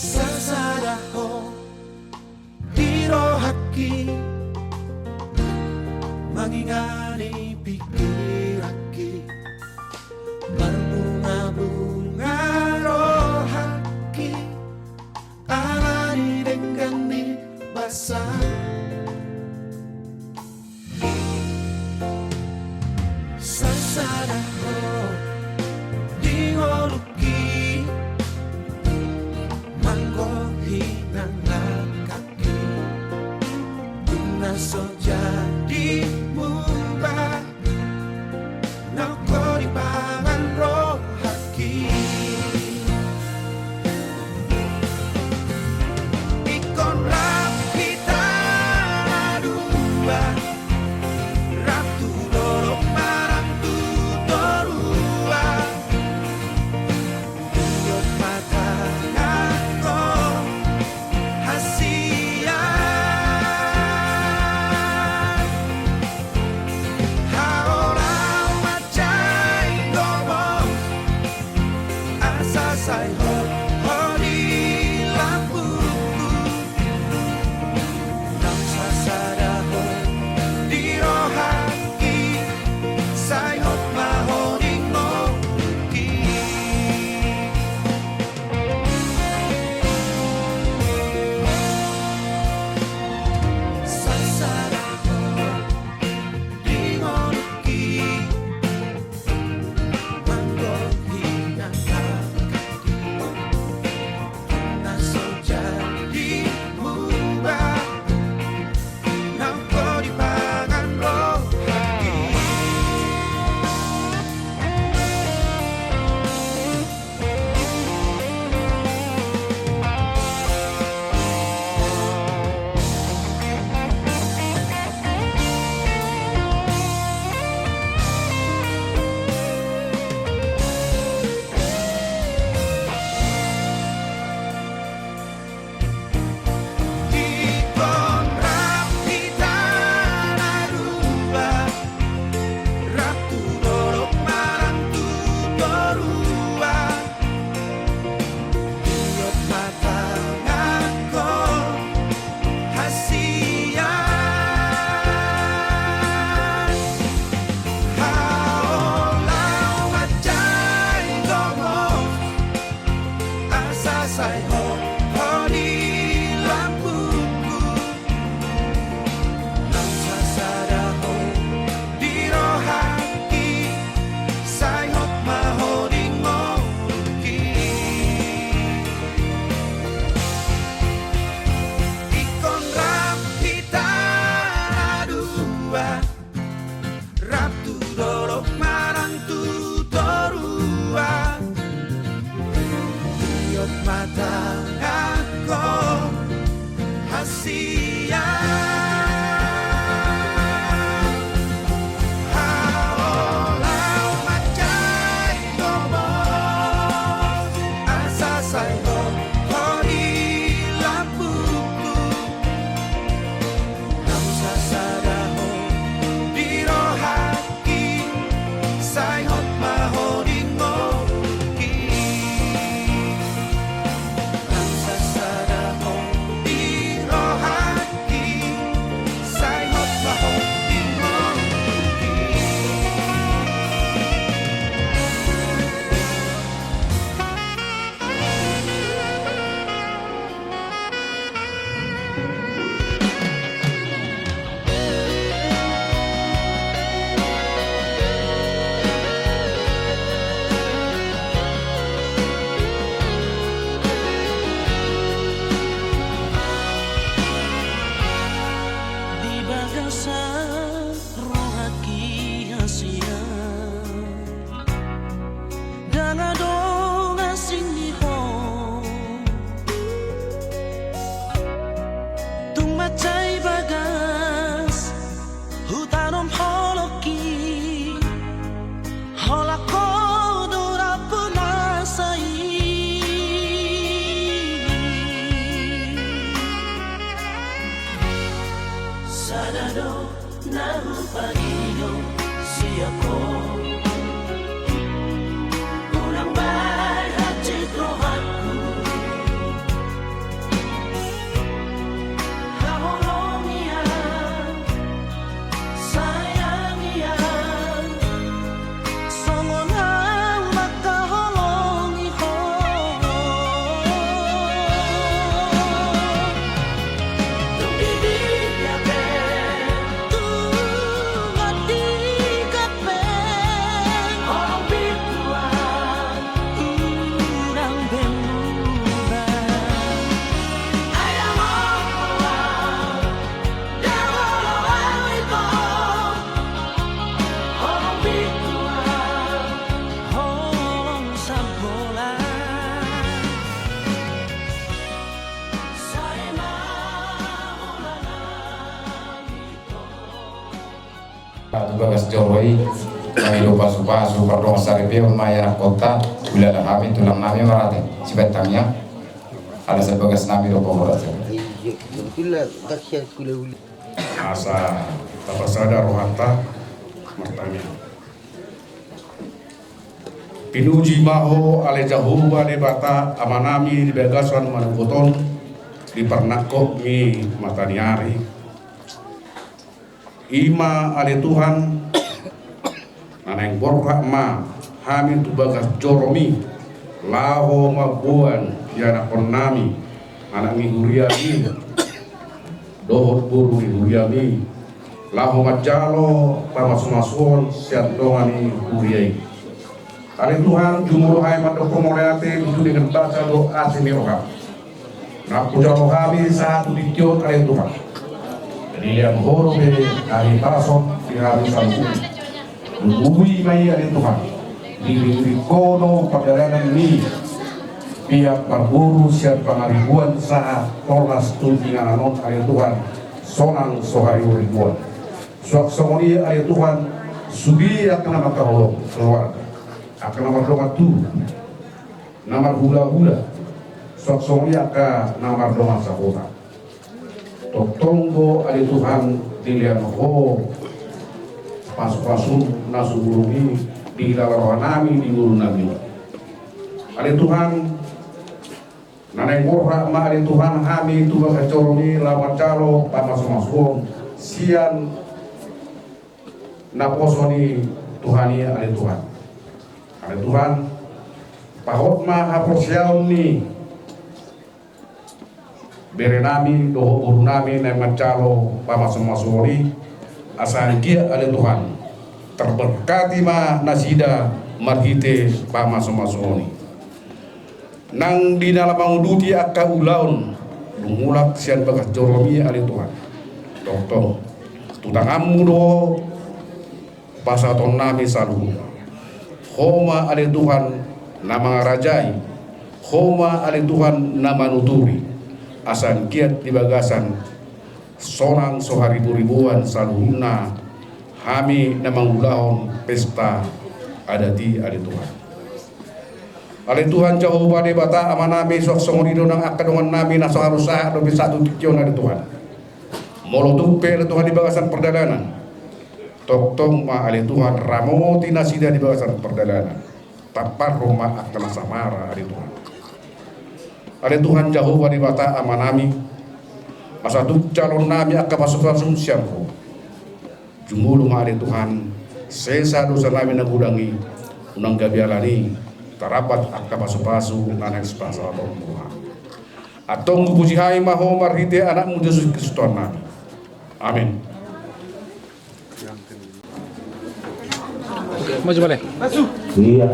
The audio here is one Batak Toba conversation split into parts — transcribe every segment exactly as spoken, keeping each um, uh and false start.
Sasada ho di rohangki, mangingani pingkiranki, marbungabunga rohangki, alani denggan ni basa. Sasada ho di ngolungki, manggohi nang langkangki, dung na so jadi muba, naung ho dipangan rohangki. Ingkon rap hita na dua, rap tu dolok manang tu toruan. Iot ma tanganhon hasian. Haola ma jai gomos, asa sai hot ho di lambungku. Nang sasada ho di rohangki, sai hot ma ho di ngolungki. Sasada ho di ngolungki, manggohi nang langkangki, na so jadi muba, naung ho dipangan rohangki. Ingkon rap hita na dua, rap tu dolok manang tu toruan. Iot ma tanganhon hasian. Haola ma jai gomos, asa sai hot ho di lambungku. Nang sasada ho di rohangki, sai hot ma ho di ngolungki. Ingkon rap hita na dua, rap tu dolok manang tu toruan. Iot ma tanganhon hasian. Haola ma jai gomos, Na hupangido sian Ho, unang bahen hansit rohangku. Haholongi au, sayangi au, songon au mangkaholongi Ho. Tung di dia pe, tung antika pe, holong pintu au, unang be murah. Ai dang olo au, dang olo au ito, holong pintu au, holong sabola. Tu bagas joro i, mangido pasupasu, pardongansaripeon ma ianakhonta, hulala hami tulang nami marate. Sibahen tangiang, ala sian bagas nami do pamora. Asa tapasada rohanta martangiang. Pinuji ma Ho ale Jahowa Debata Amanami di bagasan manogot on, di parnangkok ni mata ni ari. I ma ale Tuhan, na naeng borhat ma hami tu bagas joroMi, laho mamboan ianakhonnami, anak ni huriaMi, dohot boru ni huriaMi, laho manjalo pamasumasuon sian tonga ni huria i. Ale Tuhan, jumolo hami mandok Ho mauliate, di sude dengan basa dohot asi ni rohaM. Na hujalo hami sahat tu tingki on ale Tuhan, dilehon Ho dope hahipason di hami saluhutna. Dung boi ma i ale Tuhan, diiringiring Ho do pardalanan ni piak parboru sian pangaribuan sahat tolhas tu inganan on ale Tuhan, sonang so hariburibuan. Suang songon i ale Tuhan, sude angka na mangkaholongi keluarga, angka na mardongan tubu, na marhulahula, suang songon i angka na mardongan sahota. Tongtong do ale Tuhan dilehon Ho pasupasu na sumurung i di hilala rohanami di ngolunami. Ale Tuhan, na naeng borhat ma ale Tuhan hami tu bagas joroMi laho manjalo pamasumasuon sian naposo ni Tuhan i ale Tuhan. Ale Tuhan, pahot ma haporseaon ni berenami dohot borunami naeng manjalo pamasumasuon i, asa anggiat ale Tuhan, terberkati ma nasida marhite pamasumasuon i. Nang di na laho manguduti angka ulaon dung mulak sian bagas joroMi ale Tuhan, tongtong tu tanganMu do pasahatonnami saluhutna. Ho ma ale Tuhan na mangarajai, Ho ma ale Tuhan na manuturi, asa anggiat di bagasan sonang so hariburibuan saluhutna hami na mangulahon pesta adat i ale Tuhan. Ale Tuhan Jahowa Debata Amanami, suang songon i do nang angka dongannami na so haru sahat dope sahat tu tingki on ale Tuhan. Molo tung pe ale Tuhan di bagasan pardalanan, tongtong ma ale Tuhan ramoti nasida di bagasan pardalanan. Tamparhon ma angka na samara ale Tuhan. Ale Tuhan Jahowa Debata Amanami, asa tung jaloonnami angka pasupasu sian Ho. Jumolo ma ale Tuhan, sesa dosanami na godang i, unang gabe alani i tarambat angka pasupasu na naeng sipasahatonMu. Antong hupuji hami ma Ho marhite AnakMu Jesus Kristus Tuhannami. Amen. Maju balik. Iya.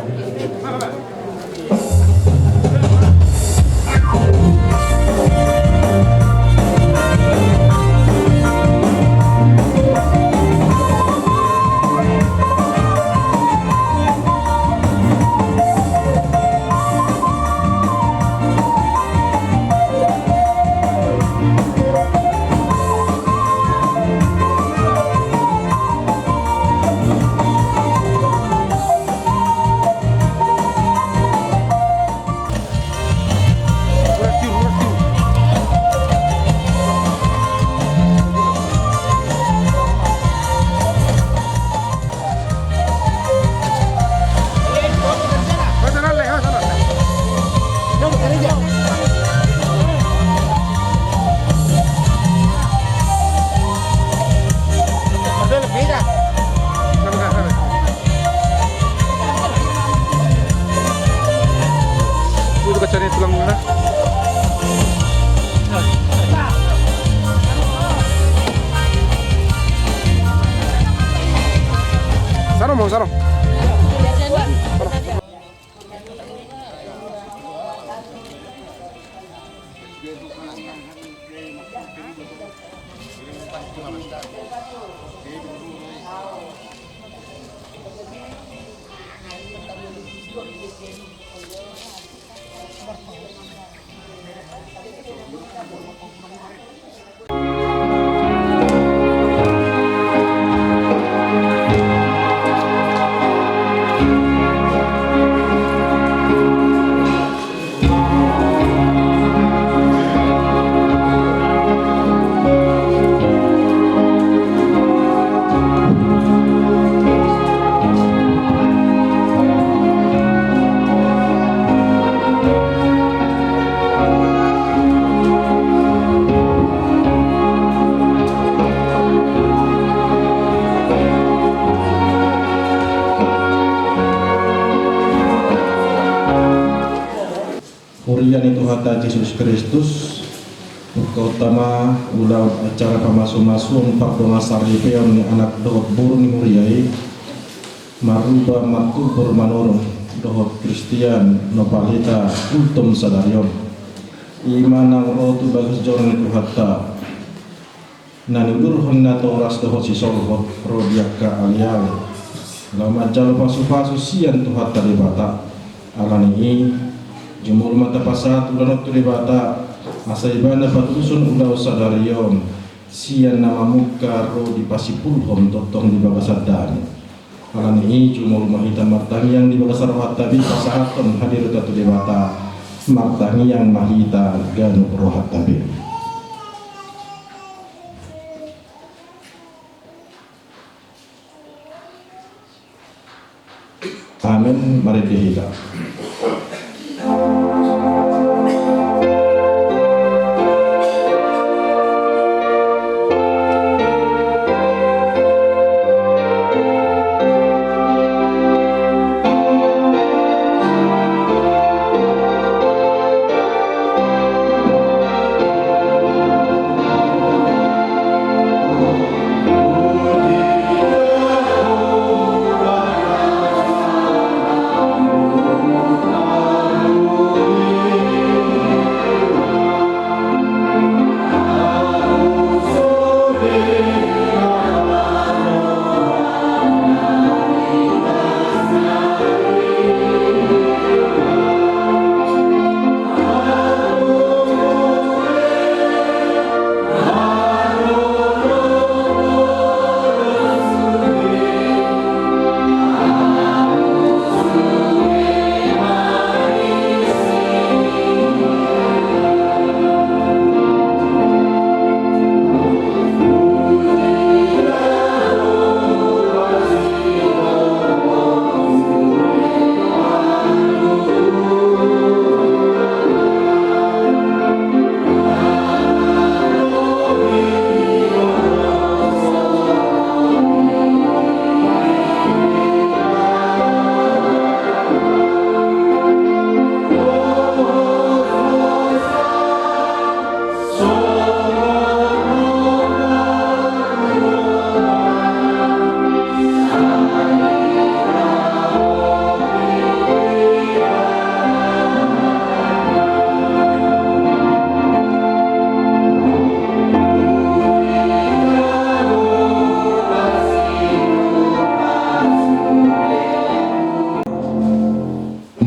Ulang, ulang. Sarong, Bang, sarong. Huria ni Tuhanta Jesus Kristus, bukaonta ma ulaon acara pamasumasuon pardongansaripeon ni anak dohot boru ni huria i, Maruba, Martubur, Manurung, dohot Kristian Nopaleta Gultom sadari on. I ma naung ro tu bagas joro ni Tuhanta, na niudurhon natoras dohot sisolhot ro di angka aleale, laho manjalo pasupasu sian Tuhanta Debata. Alani i, jumolo ma tapasahat ulaon on tu Debata, asa Ibana patudushon ulaon sadari on sian na mamungka ro dipasipuhon tongtong di bagasan dame. Alani i, jumolo ma hita martangiang di bagasan rohanta be pasahathon hadirinta tu Debata, martangiang ma hita ganup rohanta be. Amen. Marende hita.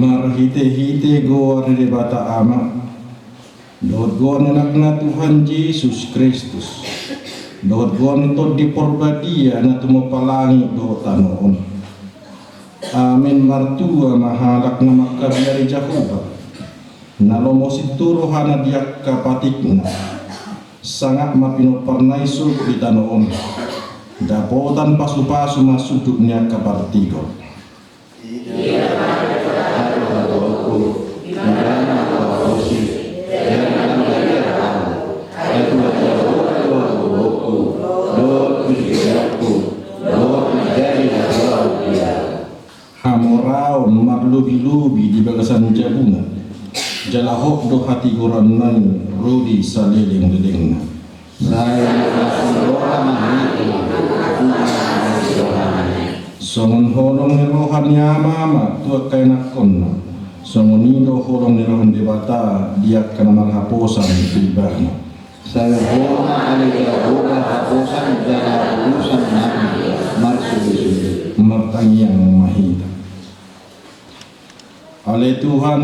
Marhitehite goar ni Debata Ama, dohot goar ni Anakna Tuhan Jesus Kristus, dohot goar ni Tondi Porbadia na tumompa langit dohot tano on. Amen. Martua ma halak na mangkabiari Jahowa, na lomo sintua rohana di angka patikna, sangap ma pinomparna i sogot di tano on, dapotan pasupasu ma sundut ni angka partigor. Hamoraon marlobilobi di bagasan jabuna, Jala hot do hatigoranna i ro di saleleng-lelengna. Sai mangihut roha ma hita. Songon holong ni roha ni Ama ma tu angka ianakkonna, songon i do holong ni roha ni Debata di angka na marhaposan tu Ibana. Sai Ho ma ale Jahowa haposan jala haposan nami marsude-sude. Martangiang ma hita. Ale Tuhan,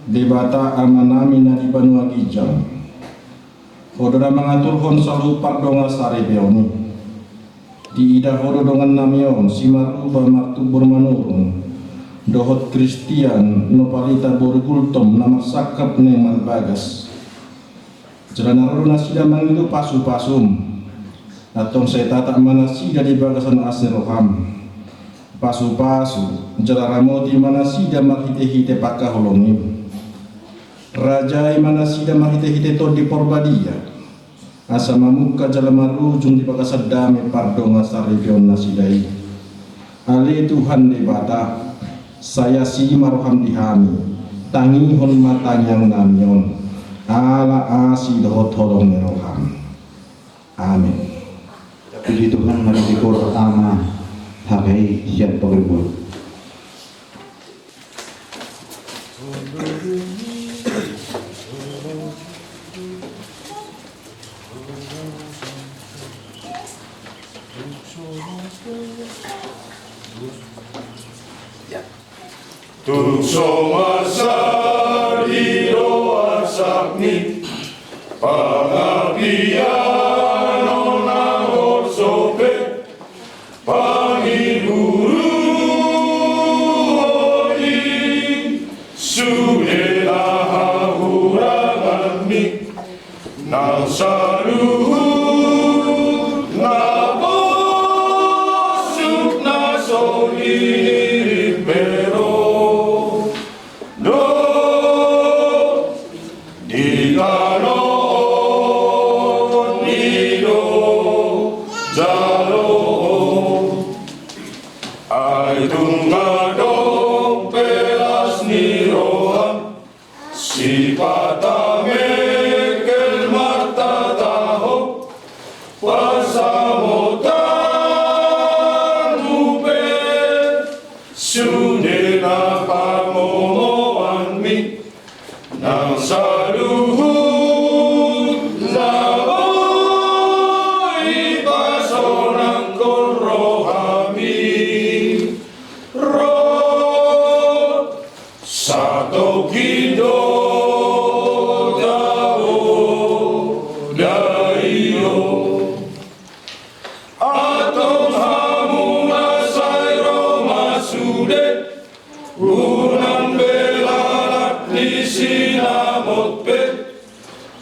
Debata Amanami na di banua ginjang, Ho do na mangaturhon saluhut pardongan saripeon i. Diida Ho do dongannami on Simarrupa Martubur Manurung dohot Kristian Nopalita boru Gultom na marsangkap naeng marbagas. Jala na ro do nasida mangido pasu-pasum. Antong sai tatap ma nasida di bagasan asi ni roham. Pasu-pasu jala ramoti ma nasida marhite-hite pangkaholongi. Rajai ma nasida marhite-hite Tondi Porbadia, asa mamungka jala marujung di bagasan dame pardongan saripeon nasida i. Ale Tuhan Debata, sai asi ma roham di hami. Tangihon ma tangiangnami on ala asi dohot holong ni roham. Amen. Puji Tuhan, mari dikor ama hagai siap pagribuan. Tung so marsadi do arsakmi, pangapian on na borso pe, pangiburuon i sude na hahuranganmi. Nang saluhut na bosuk na so hinirim be ro do di tano on i do jaloon. Ai tung adong pe las ni roham, sipata mengkel martatahon, pansamotanmu pe sude na pamomoanmi. Nang saluhut na boi pasonangkon rohami ro, satongkin do taodai on. Antong hamu na sai ro ma sude, unang be lalap ni sinamot pe,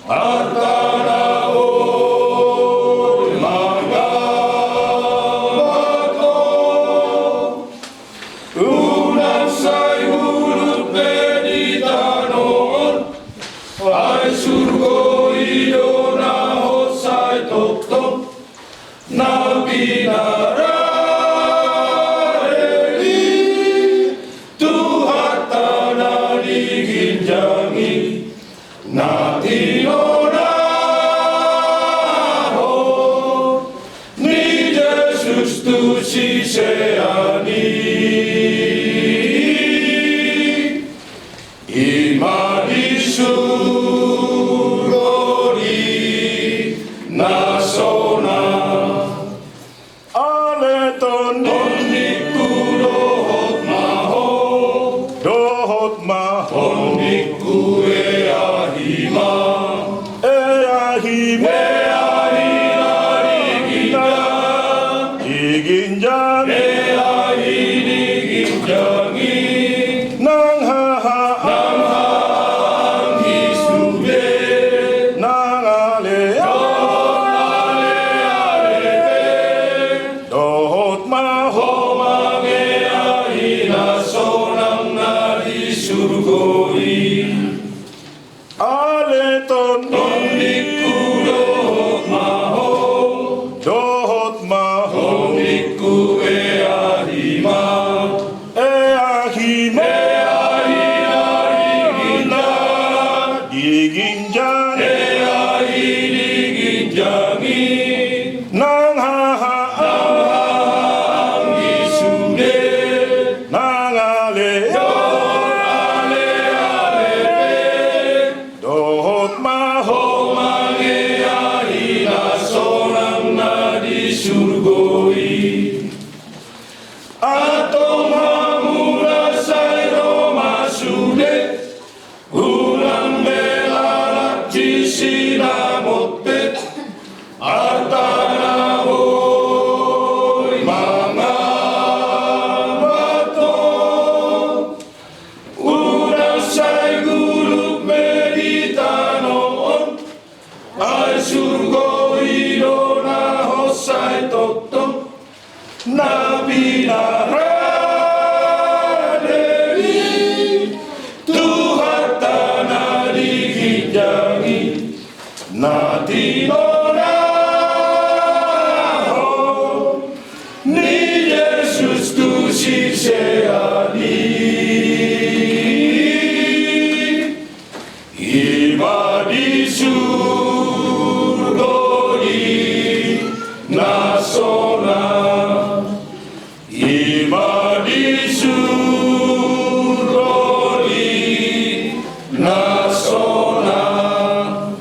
arta na boi mangambathon. Unang sai hulut be di tano on, ai surgo i do na hot sai tongtong. Na pinarade ni Tuhanta na di ginjang i, na tinonahon ni Jesus tu sisean i. I ma di surgo di na sonang. Ale Tondi, Tondingku, dohot ma ho. Dohot ma ho. Tondingku, eahi ma. Eahi ma. Eahi na di ginjang. Di ginjang. Eahi di ginjang i. Nang haha. Nang haha anggi sude. Nang ale. Nang ale ale pe. Dohot ma ho. Ho ma eahi na sonang na di surgo i. Di ginjang. Hea i di ginjang i. Nang haha. Nang haha anggi sude. Nang ale. Dohot ale ale pe. Dohot ma ho mangeahi na sonang na di surgo i. Antong hamu na sai ro ma sude. Unang be lalap di sinamot pe, arta na boi mangambat on. Unang sai guluk be di tano on, ai surgo i do na honsai tongtong. Na pinarade ni Tuhanta na di ginjang i, na tinonahon ni Jesus tu sisean i. I ma di surgo i na sonang, i ma di surgo i na sonang.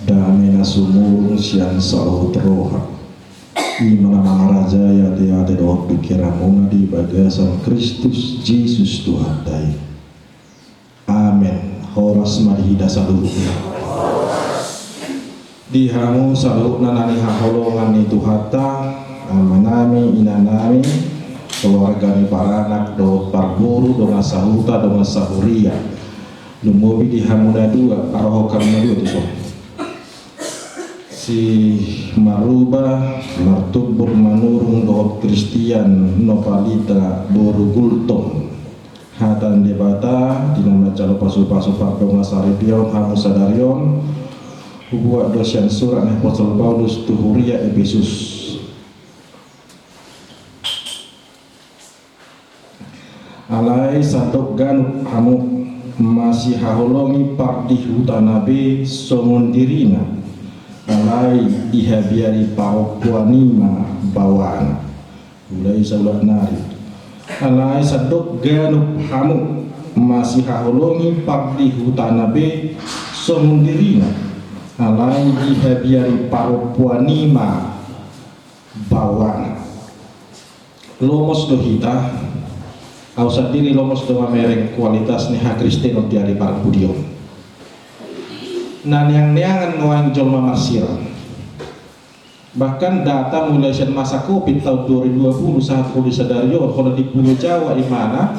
Dame na sumurung sian saluhut roha, i ma na mangarajai ateate dohot pingkiranmuna di bagasan Kristus Jesus Tuhanta i. Amen. Horas ma di hita saluhutna. Di hamu saluhutna na nihaholongan ni Tuhanta, amanami, inanami, keluarga ni paranak dohot parboru, dongan sahuta, dongan sahuria. Lumobi di hamu na dua, parohon hamu na dua tu son. Si Maruba, Martumbur Manurung dohot Kristian Nopalita boru Gultom. Hata ni Debata, di na manjalo pasupasu pardongansaripeon hamu sadari on, hubuat do sian surat ni apostel Paulus tu huria Epesus. Alai sandok ganup hamu masihaholongi pardihutana be songon dirina, alai dihabiari parompuan i ma baoana. Ulahi saulak nari. Alai sandok ganup hamu masihaholongi pardihutana be songon dirina, alai dihabiari parompuan i ma baoana. Lomos do hita, au sandiri lomos do mamereng kualitas ni hakristenon di ari parpudi on. Na neangneangan nuaeng jolma marsirang. Bahkan data mulai sian masa covid taon dua ribu dua puluh sahat ro di sadari on, holan di Pulo Jawa imana,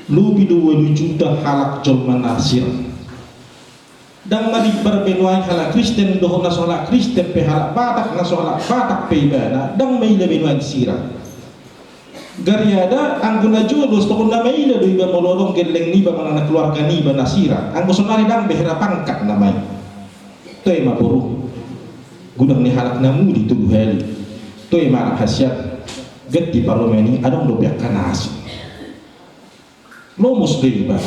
lobi do ualu juta halak jolma na sirang. Ndang marimbar be nuaeng halak Kristen dohot na so halak Kristen pe, halak Batak na so halak Batak pe ibana, ndang maila be nuaeng sirang. Gariada anggo na jolo, tongtong na maila do iba molo adong gelleng niba manang na keluarga niba na sirang. Anggo sonari ndang be hira pangkat nama i. Toe ma boru. Godang ni halak na muli tolu hali. Toe ma anak hasian. Ganti parumaen i, adong dope angka na asing. Lomos do iba.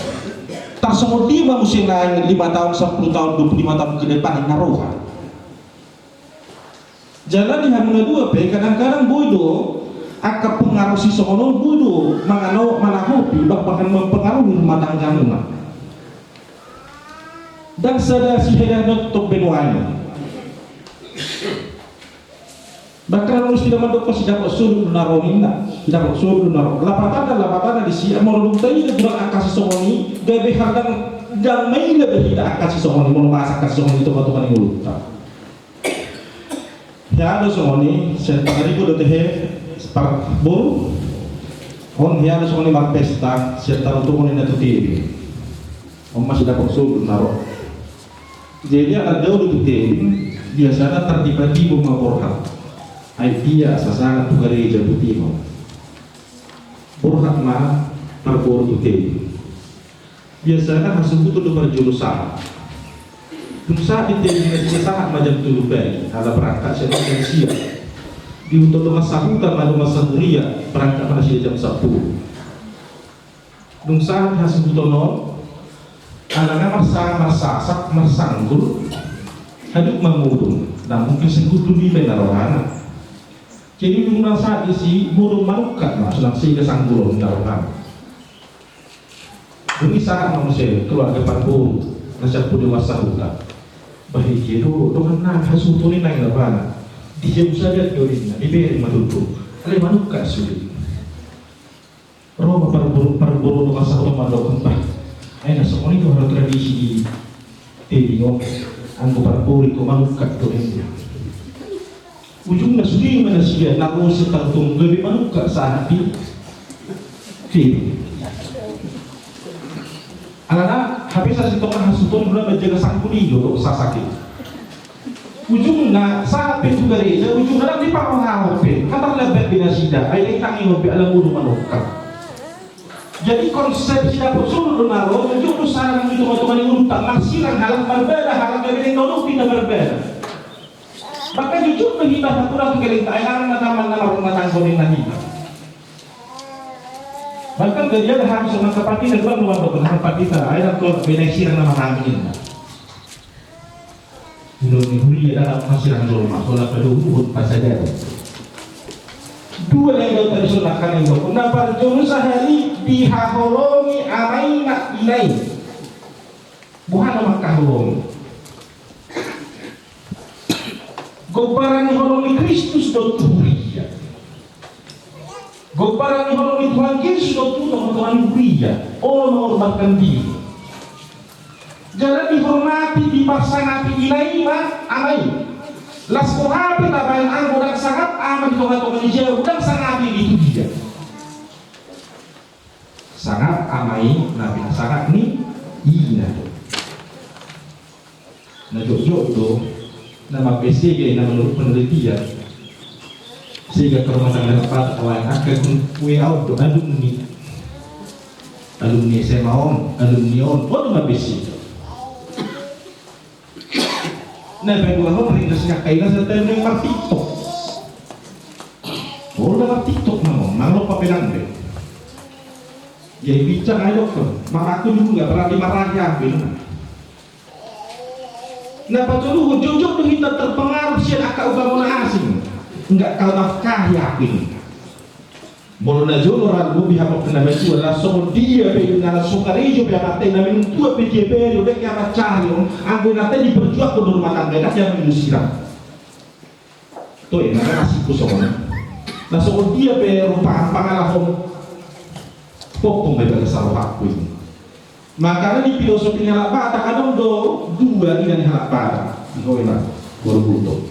Tarsongon dia ma muse naeng lima taon, sampulu taon, dua pulu lima taon ke depan na roha. Jala di hamu na dua pe kadang-kadang boi do angka pengaruh sisongon on, boi do mangano, manahopi, bah-, bahkan mempengaruhi rumah tanggamuna. Ndang sada siheda nonton be nuaeng. Bahkan na mesti na mandok, sidapot suhut do na ro ninna. Sidapot suhut do na ro. Lapatanna, lapatanna disi, molo dung taida godang angka sisongon i, gabe hardang, ndang maila be hita angka sisongon i, molo masa angka sisongon i di tongatonga ni ngolunta. Hea do songon i, sian pangaribu do tehe, parboru. On hea do songon i marpesta, sian tarutung on ninna tu Tebing. On ma sidapot suhut do na ro. Jadi ala dao do tu Tebing, biasana tartiba-tiba ma borhat. Ai dia sasahat tu gareja buti ma. Borhat ma parboru tu Tebing. Biasana hasuhuton do parjolo sahat. Dung sahat di Tebing nasida, sahat ma jam tolu pagi, ala berangkat sian jam sia. Di huta dongan sahuta ma dongan sahuria, berangkat ma nasida jam sampulu. Dung sahat hasuhuton on, alana marsa-, marsasak, marsanggul, haduan ma modom, na mungkin sanggul tu dia pe na rohana. Jadi dung na sahat disi, modom manungkap ma, sonang sega sanggul on na rohana. Dung i sahat ma muse keluarga parboru, na sampulu dongan sahuta. Bah, i dia do dongan nami, hasuhuton i nai na rohana. Di jabu sada do ninna, dibereng ma tutu. Alai manungkap sude. Ro ma parboru, parboru dongan sahuta mandok, bah, ai na songon i do hal tradisi di Tebing on, anggo parboru ingkon manungkap do ninna. Ujungna sude ma nasida na ro sian tarutung gabe manungkap sahat di Tebing. Alana hape sasintongna hasuhuton i do na manjaga sanggul i do, do sasak i. Ujungna sahat pe tu gareja, ujungna ndang diparrohahon pe, ndang tarlambat be nasida, ai dengkang i on pe ala modom manungkap. Jadi konsep sidapot suhut do na ro, jujur do sahat di tongatonga ni ngolunta, marsirang halak, marbada halak, gabe dengkang on hita marbada. Maka jujur do hita sapuran tu gelengta, ai nang na taman na marrumah tangga ninna hita. Bahkan gari ada harus sama kapatita, dua dua dua, kapatita, ai nang tu beda sirang nama kami ninna. Ilo ni huria dalam masirang jolma, sola padomuhon pasadaran. Dua na didok tadi sonang, kan na didok. Na parjolo sahali dihaholongi amaina ina i. Boha na mangkaholongi? Gombaran ni holong ni Kristus do tu huria. Gombaran ni holong ni Tuhan Jesus do tu tongatonga ni huria, olo mengorbankan diri. Jala dihormati, diparsangapi ina i ma ama i. Las boha pe tabaen anggo ndang sangap ama di tongatonga ni jabu, ndang sangap i di huria. Sangap ama i na pinasangap ni ina do. Na jotjot do, na mambesege, na menurut penelitian, sega ke rumah tangga na patak lain, angka gun kue aut do alumni. Alumni S M A on, alumni on, on do mambesege. Na paduahon rindas ni angka ina, sataen do martiktok. On do martiktok, na on, manglompa pelang be. Jadi bincang ayo ke, mamaku juga berarti marah ya be. Na patoluhon, jotjot do hita terpengaruh sian angka ugamo na asing. Enggak kau nafkahi aku ini. Molo na jolo ra, bobi hamu na matua, na songon dia pe na so karejo pe amanta i, na minum tua pe dia pe, oda ke amat cari on, anggo inanta i diperjuangkon do rumah tangga, na dia minum sirang. Toe, na ngasihku songon. Na songon dia pe rupa pangalaho. Pompong be bagas rohangku i. Makana di filosofi ni halak Batak adong do dua ina ni halak Batak. Di ho ina, baru buto.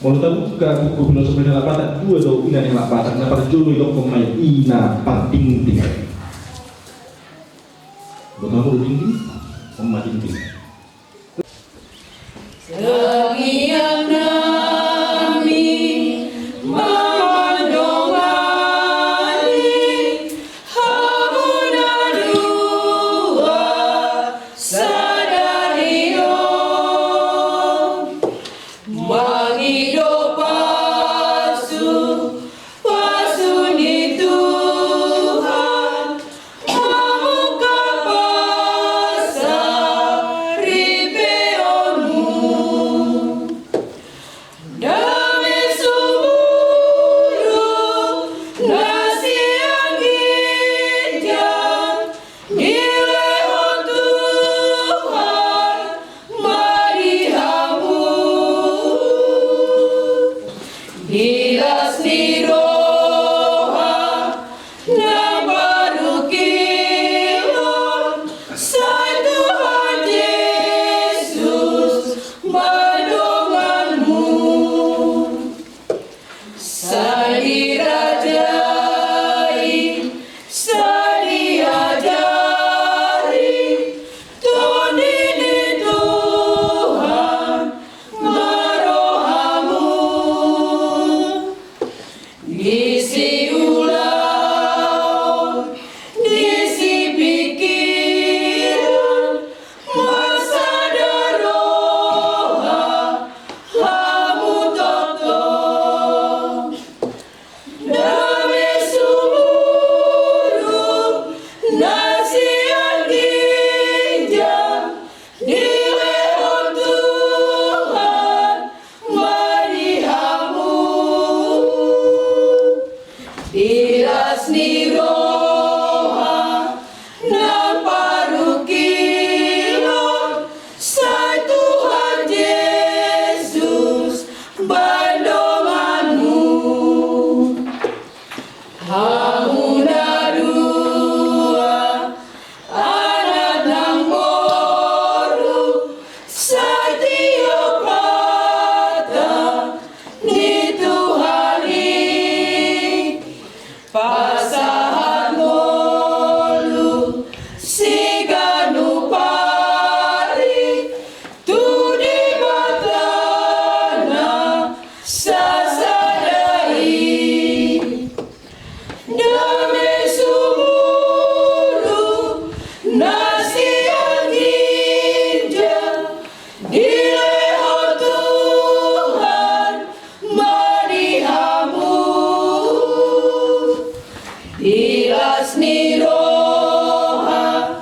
Molo tabuka buku filosofi ni halak Batak, dua do ina ni halak Batak. Na parjolo i do on ma i, ina partingting. Boto hamu do tingting? On ma tingting. Tangiang nami mandongani hamu na dua sadari on, mangido pasu, pasu ni Tuhan, mamungka pasal Di las ni roha nang parungkilon, sai Tuhan Jesus ma donganmu. Sai dirajai, sai diajari, Tondi ni Tuhan ma rohamu. Disi ulaon, disi pingkiran, marsada roha hamu tongtong. Dame sumurung na sian ginjang, dilehon Tuhan ma di hamu. Di las ni roha nang parungkilon, sai Tuhan Jesus baen donganmu. Hamu na dua, anak nang boru, sai tiop hata ni Tuhan i. Pasahat ngolu siganup ari tu Debata na sasada i. Dame sumurung na sian ginjang, dilehon Tuhan ma di hamu. Di las ni roha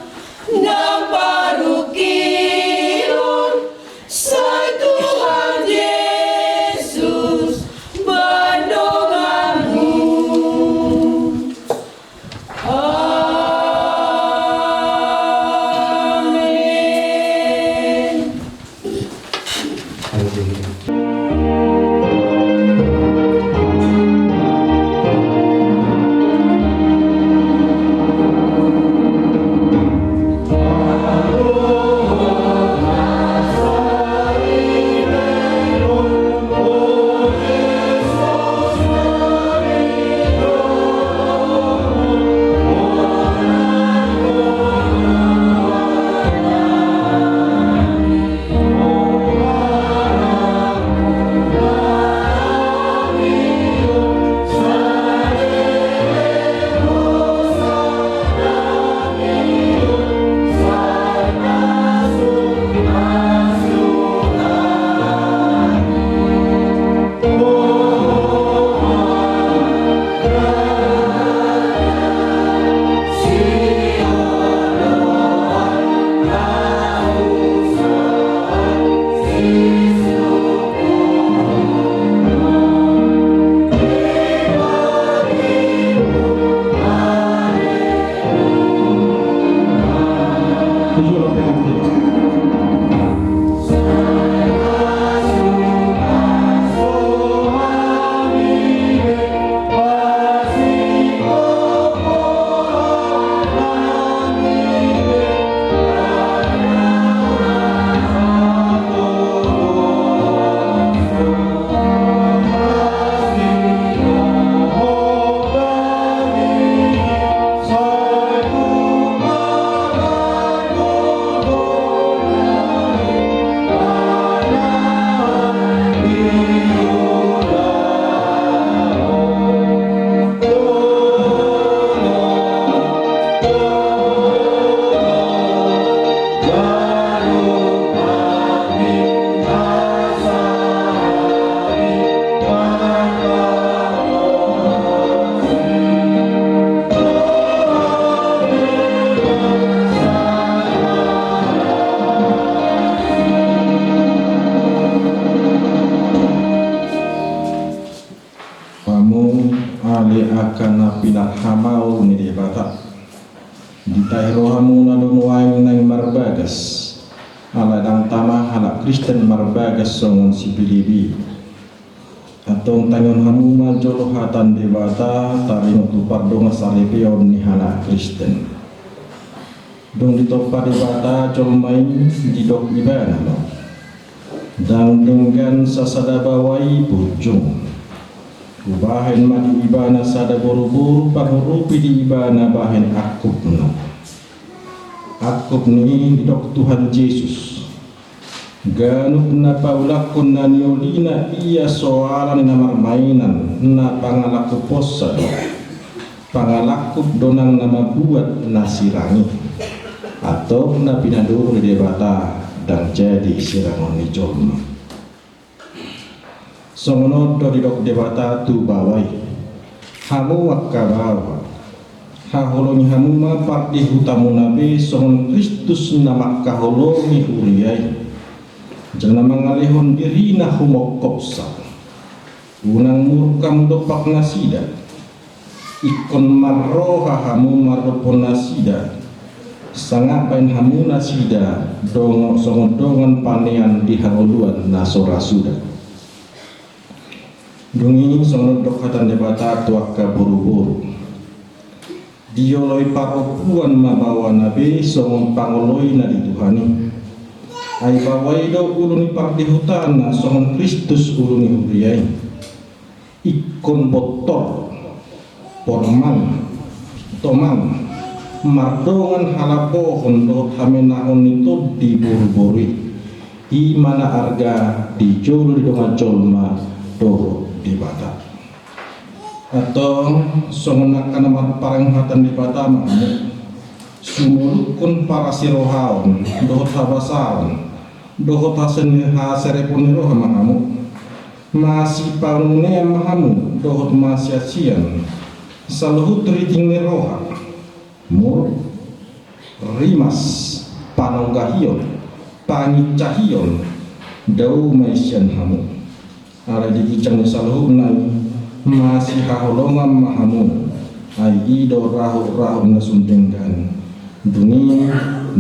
nang parungkilon, sai Tuhan Jesus baen donganmu. Amen. Hamu ale angka na pinarhamaol ni Debata, ditahi rohamuna do nuaeng naeng marbagas, ala ndang tama halak Kristen marbagas songon si Pilip i. Antong tangihon hamu ma jolo hata ni Debata taringot tu pardongansaripeon ni halak Kristen. Dung ditompa Debata jolma i, didok Ibana ma: Ndang denggan sasada baoa i punjung. Hubahen ma di ibana sada boruboru pangurupi di ibana bahen angkupna. Angkup ni i didok Tuhan Jesus: Ganup na paulakkon na niolina ia so ala ni na marmainan, na pangalangkuponsa do. Pangalangkup do nang na mambuat na sirang i. Antong na pinadongani Debata ndang jadi sirangon ni jolma. Songon on do didok Debata tu baoa i: Hamu angka baoa, haholongi hamu ma pardihutamuna be songon Kristus na mangkaholongi huria i, jala na mangalehon dirina humongkopsa. Unang muruk hamu dompak nasida. Ingkon marroha hamu mardophon nasida, sanga baen hamu nasida dongan, songon dongan panean di hangoluan na so ra suda. Dung i songon on didok hata ni Debata tu angka boruboru: Dioloi parompuan ma baoana be songon pangoloina di Tuhan i. Ai baoa i do ulu ni pardihutana songon Kristus ulu ni huria i. Ingkon bontor, pormang, tomang, mardongan halambohon dohot hamenahon ni tondi boruboru i. I ma na arga di jolo ni dongan jolma dohot Debata. Antong songon angka na marparange hata ni Debata ma hamu, sumolukkon parasirohaon dohot habasaon dohot hasen-, haserepon ni roha ma hamu. Masipanunean ma hamu dohot masiasian saluhut riting ni roha. Muruk, rimas, panonggahion, pangincahion, dao ma i sian hamu. Alai di ginjang ni saluhutna i masihaholongan ma hamu. Ai i do rahut-rahut na sun denggan. Dung i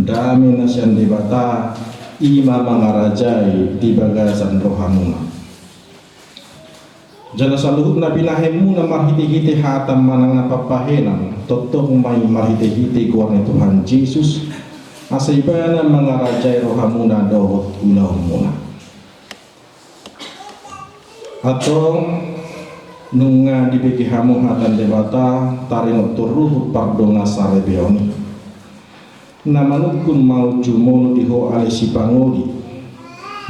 dame na sian Debata i ma mangarajai di bagasan rohamuna. Jala saluhut na binahenmuna marhite-hite hata manang na pambahenan, tongtong ma i marhite-hite goar ni Tuhan Jesus, asa ibana mangarajai rohamuna dohot ulaonmuna. Antong nunga dibege hamu hata ni Debata taringot tu ruhut pardongansaripeon i. Na manungkun ma au jumolo di ho ale sipangoli,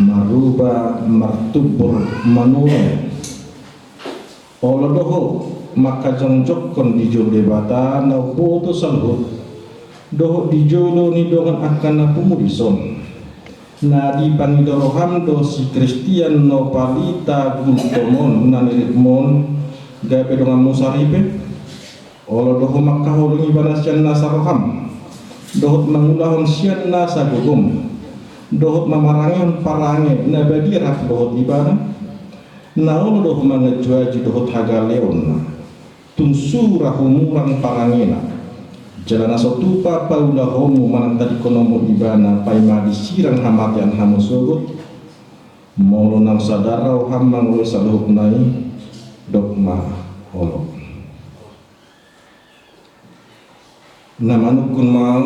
maruba martumbur manurung. Olo do ho mangkajongjongkon di jolo Debata na umboto saluhut, dohot di jolo ni dongan angka na pungu dison. Na dipangido roham do si Christian Nopalita Gultom on na nirikmon gabe donganmu saripe? Olo do ho mangkaholongi ibana sian nasa roham, dohot mangulahon sian nasa gogom, dohot mamarangehon parange na badia rap dohot ibana? Na olo do ho mangajuaju dohot hagaleonna, tung sura humurang parangena, jala na so tupa paulahonmu manang tadingkononmu ibana paima disirang hamatean hamu sogot? Molo nang sadar roham mangoloi saluhutna i, dok ma olo. Na manungkun ma au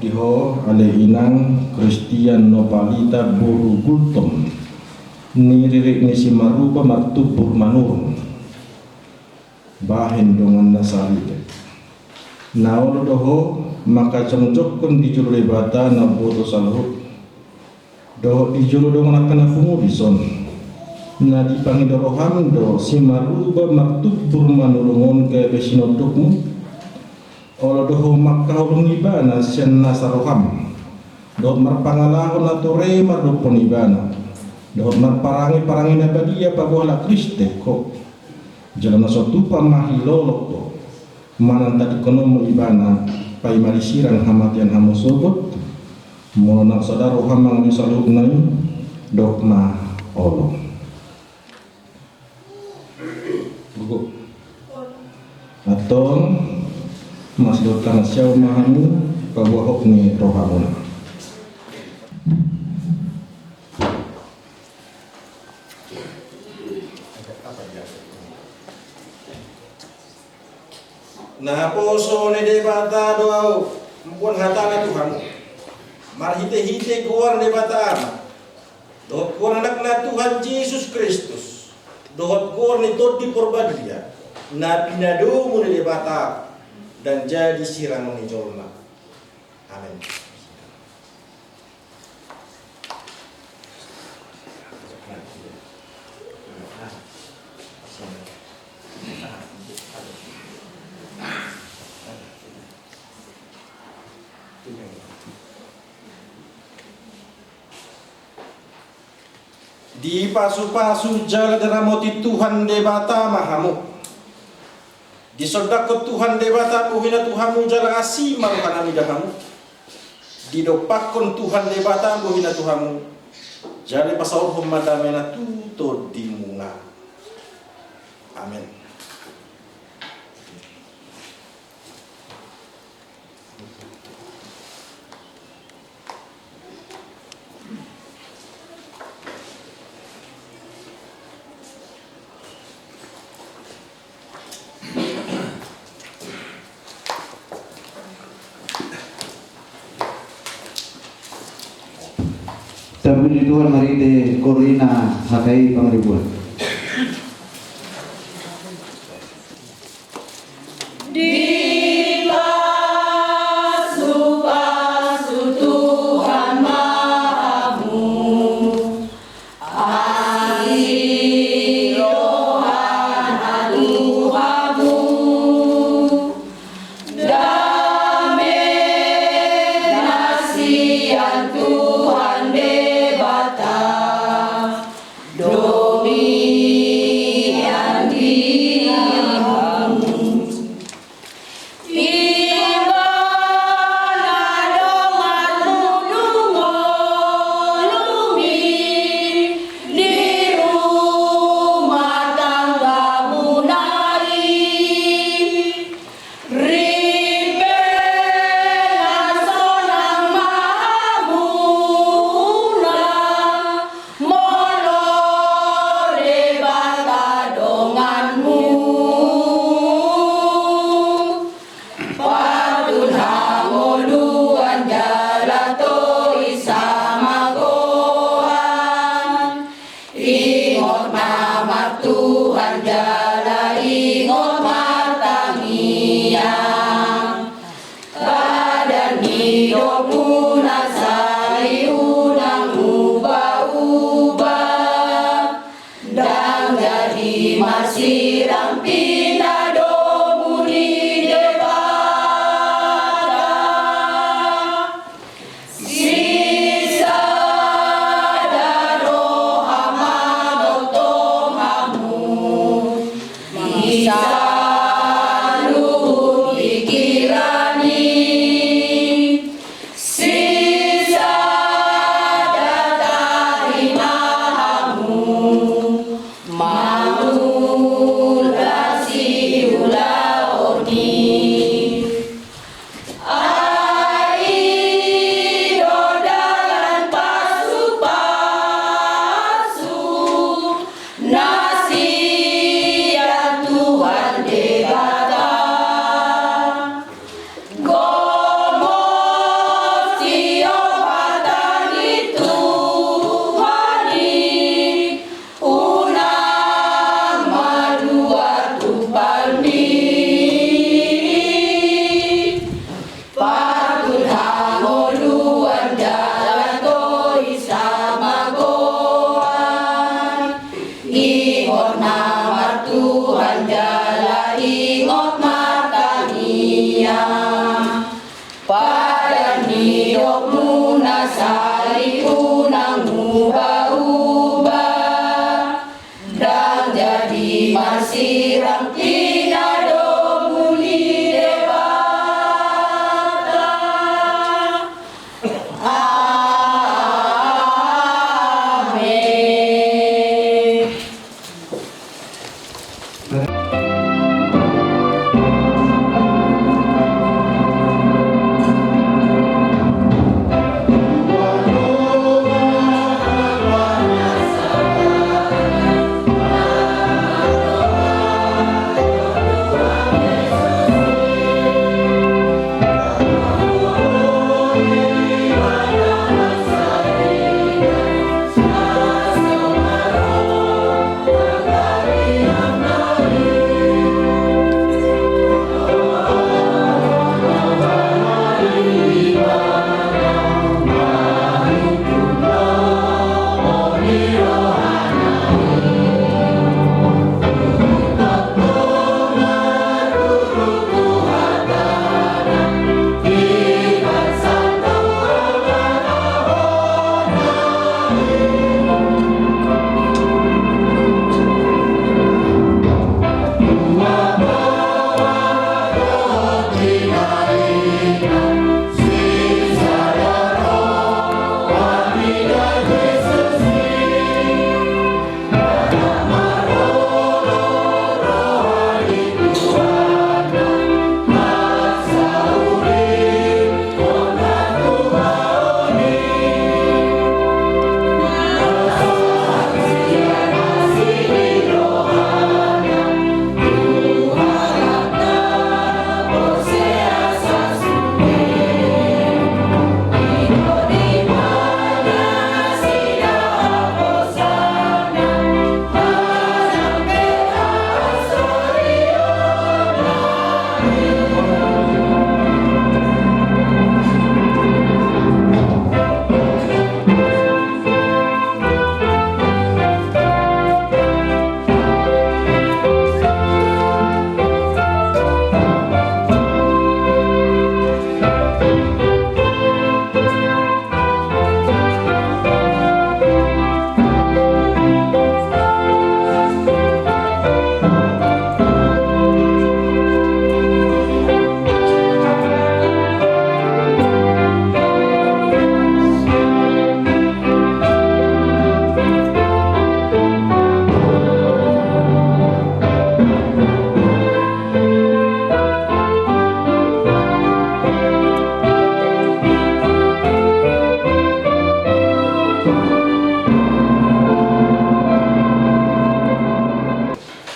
di ho ale inang Christian Nopalita boru Gultom, ni ririk ni si Maruba martumbur manurung. Bahen donganna saripe. Na olo do ho mangkajongjongkon di jolo Debata na umboto saluhut, dohot di jolo dongan angka na pungu dison. Na dipangido roham do si Maruba martumbur manurung on gabe sinondokmu? Olo do ho mangkaholongi ibana sian nasa roham, dohot marpangalaho na tore mardophon ibana, dohot marparange parange na badia paboa halak Kristen ho? Jala na so tupa mahilolok ho manang tadingkononmu ibana paima disirang hamatean hamu sogot? Molo nang sadar roham mangoloi saluhutna i, dok ma olo. Gogo. Antong masidok tangan siau ma hamu paboa hot ni rohamuna. Naposo ni Debata do ahu, mamboan hatana tu hamu, marhitehite goar ni Debata Ama dohot goar ni Anakna Tuhan Jesus Kristus, dohot goar ni Tondi Porbadia, na pinadomu ni Debata, ndang jadi sirangon ni jolma. Amen. Dipasupasu jala diramoti Tuhan Debata ma hamu. Disondangkon Tuhan Debata bohina tu hamu jala asi ma rohana mida hamu. Didompakkon Tuhan Debata bohina tu hamu, jala dipasaorhon ma damena tu tondimuna. Amen. Tapuji Tuhan marhite korina H K I Pangaribuan. Dipasupasu Tuhan ma hamu, asi rohana tu hamu. Damena sian Tuhan Debata do mian di hamu. Ibana do marnunung ngolumi di rumah tanggamuna i. Ripe na sonang ma hamuna molo Debata donganmu. Patun hangoluan jala toisa ma goar. Ingot ma martuhan jala ingot martangiang. Padan ni dopuna sali unang uba-uba. Ndang jadi marsirang pinadomu ni Debata. Sisada roha ma boto hamu, di saluhut pikiran i. Sisada tahi ma hamu mangula siulaon i. Ai do dalan pasu-pasu na sian Tuhan Debata. Gomos tiohatan ni Tuhan i, unang malua tumpalmi. Patun hangoluan jala toisa ma goar. Ingot na martuhan jala ingot martangiang. Padan ni dopuna sali unang uba-uba. Ndang jadi marsirang pinadomu ni Debata. Amen.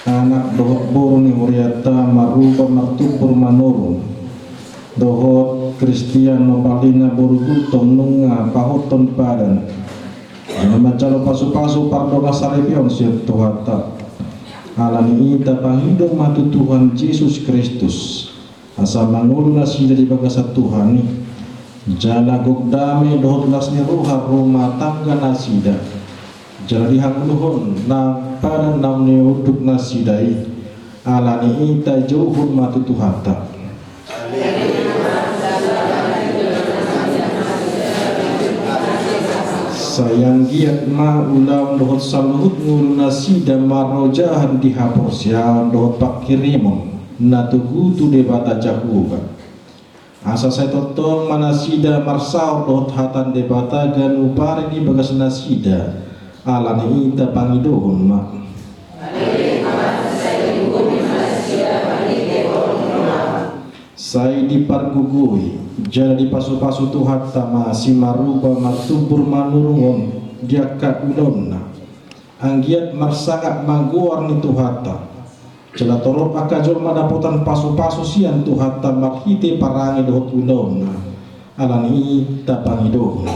Anak dohot boru ni hurianta Marupa Martumbur Manurung dohot Kristian Nopalina boru Gultom nunga pahothon padan jala manjalo pasupasu pardongansaripeon sian Tuhanta. Alani i tapangido ma tu Tuhan Jesus Kristus asa mangolu nasida di bagasan Tuhan i, jala gok dame dohot las ni roha rumah tangga nasida, jala dihangoluhon na padan na niunduk nasida i. Alani i tajouhon ma tu Tuhanta. Sai anggiat ma ulaon dohot saluhut ngolu nasida marojahan di haporseaon dohot panghirimon na togu tu Debata Jahowa. Asa sai tongtong ma nasida marsaor dohot hata ni Debata ganup ari di bagas nasida. Alani i tapangidohon ma. Sai dipargogoi jala dipasupasu Tuhanta ma si Marupa Martumbur Manurung on di angka ulaonna. Anggiat marsangap ma goar ni Tuhanta, jala torop angka jolma dapotan pasupasu sian Tuhanta marhite parange dohot ulaonna. Alani i tapangidohon.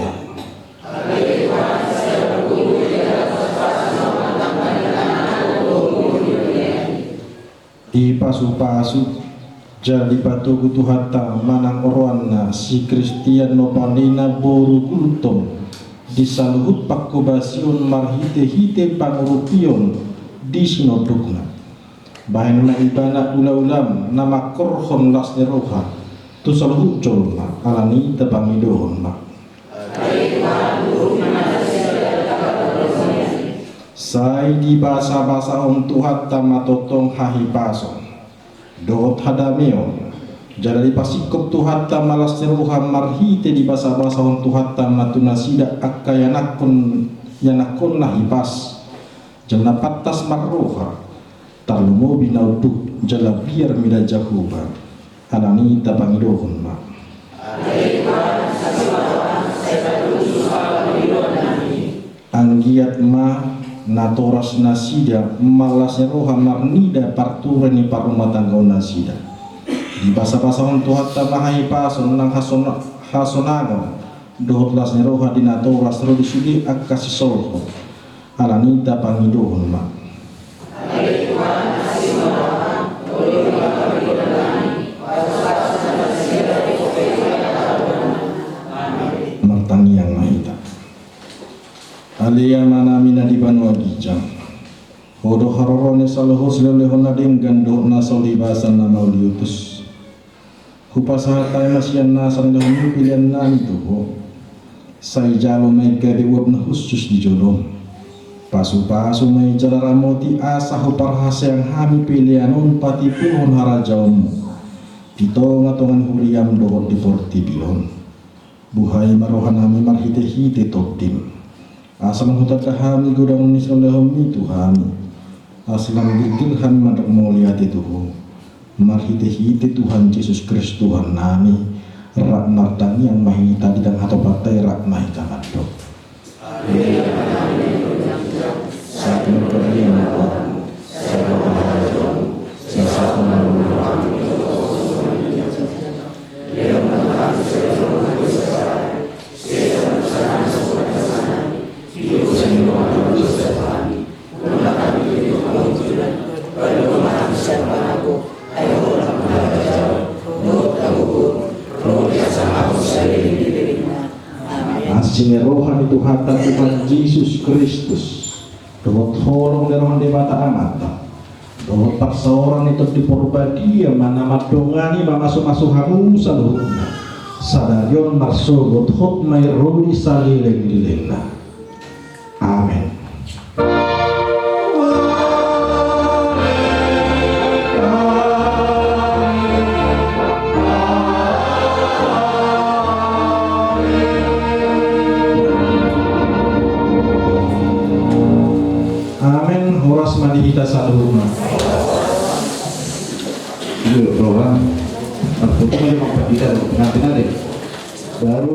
Dipasupasu jala dipatogu Tuhanta manang oroanna si Kristian Nopalina boru Gultom di saluhut panghobasion marhitehite pangurupion di sinondukna. Bahen ma ibana ulaulam na mangkorhon las ni roha tu saluhut jolma. Alani i tapangidohon ma. Sai dibasabasahon Tuhanta ma tongtong hahipason dohot hadameon, jala dipasingkop Tuhanta ma las ni roha marhite dibasabasahon Tuhanta ma tu nasida angka ianakhon, ianakhon na hipas jala na pantas marroha, tarlumobi na unduk jala biar mida Jahowa. Alani i tapangidohon ma. Anggiat ma natoras nasida mallas ni roha marnida parture ni parrumatanggaon nasida. Dibasabasahon Tuhanta ma hahipason nang hasona-, hasonangon dohot las ni roha di natoras ro di sude angka sisolhot. Alani i tapangidohon ma. Martangiang ma hita. Ale Amanami na di banua ginjang, Ho do haroro ni saluhut silehonlehon na denggan dohot na so ulibasan na mauliutus. Hupasahat hami ma sian nasa nilehonMi pelean nami tu Ho. Sai jalo ma i gabe uap na hushus di jolom. Pasupasu ma i jala ramoti asa huparhaseang hami pelean on patimbulhon harajaonMu di tongatonga ni huriaM dohot di portibi on. Buhai ma rohanami marhitehite TondiM. Asa lam hutanda hami godang ni silehonMi tu hami. Asa lam girgir hami mandok mauliate tu Ho. Marhitehite Tuhan Jesus Kristus Tuhannami, rap martangiang ma hita di tangatonganta i, rap ma hita mandok. Asi ni roha ni Tuhanta Tuhan Jesus Kristus, dohot holong ni roha ni Debata Amanta, dohot parsaoran ni Tondi Porbadia ma na mandongani mamasumasu hamu saluhutna, sadari on marsogot hot ma i ro di salelenglelengna. Amen. Amen. Horas ma di hita saluhutna. Iyo, program. Artinya memang pendidikan, pengantin ada. Baru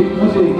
Musik.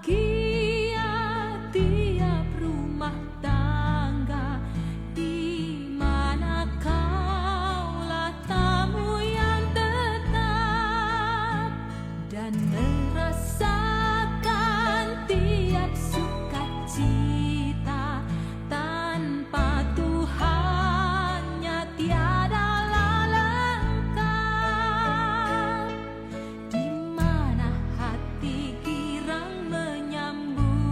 Berbahagia tiap rumah tangga di mana kaulah tamu yang tetap dan merasakan tiap sukacita. Tanpa Tuhannya tiadalah lengkap. Di mana hati girang menyambut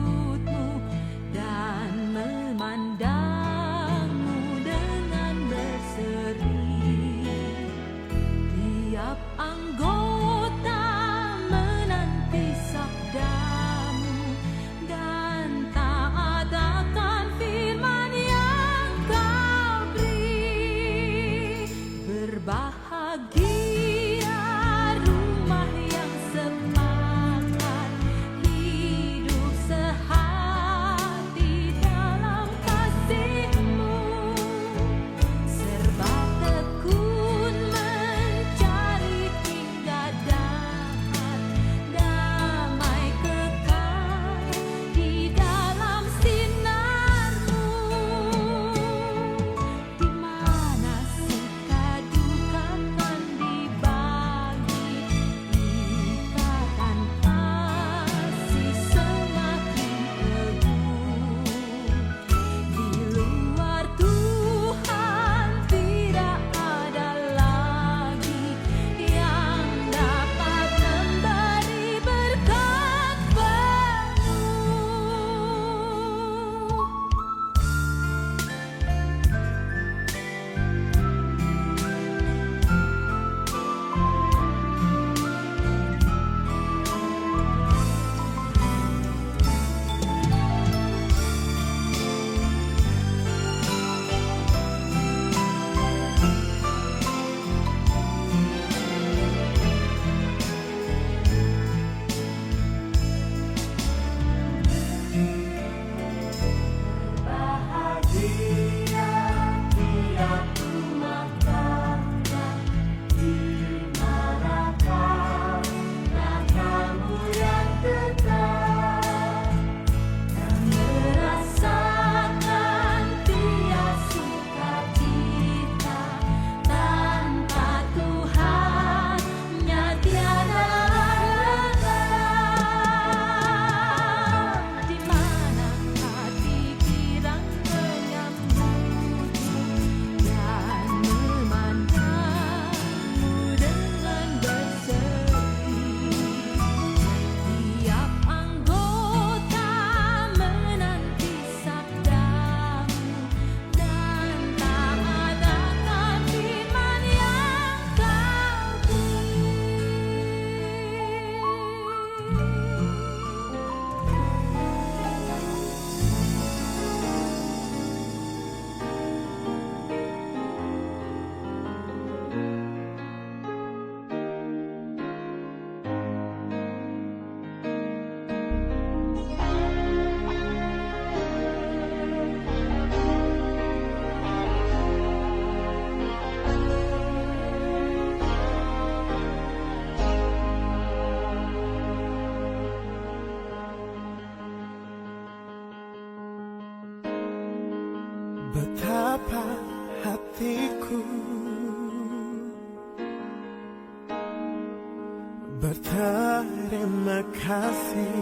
Berterima kasih,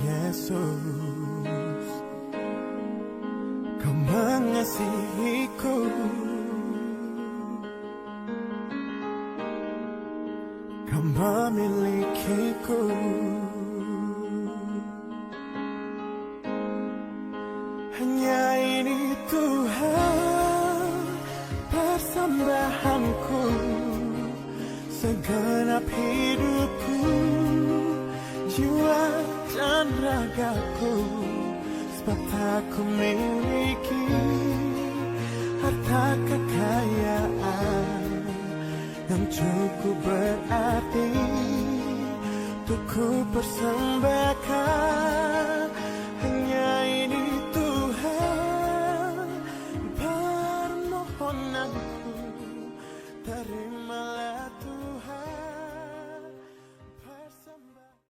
Yesus, Kau mengasihiku, Kau memilikiku. Hanya ini, Tuhan, persembahanku, segenap hidupku, jiwa dan ragaku, sebab tak ku miliki harta kekayaan yang cukup berarti untuk ku persembahkan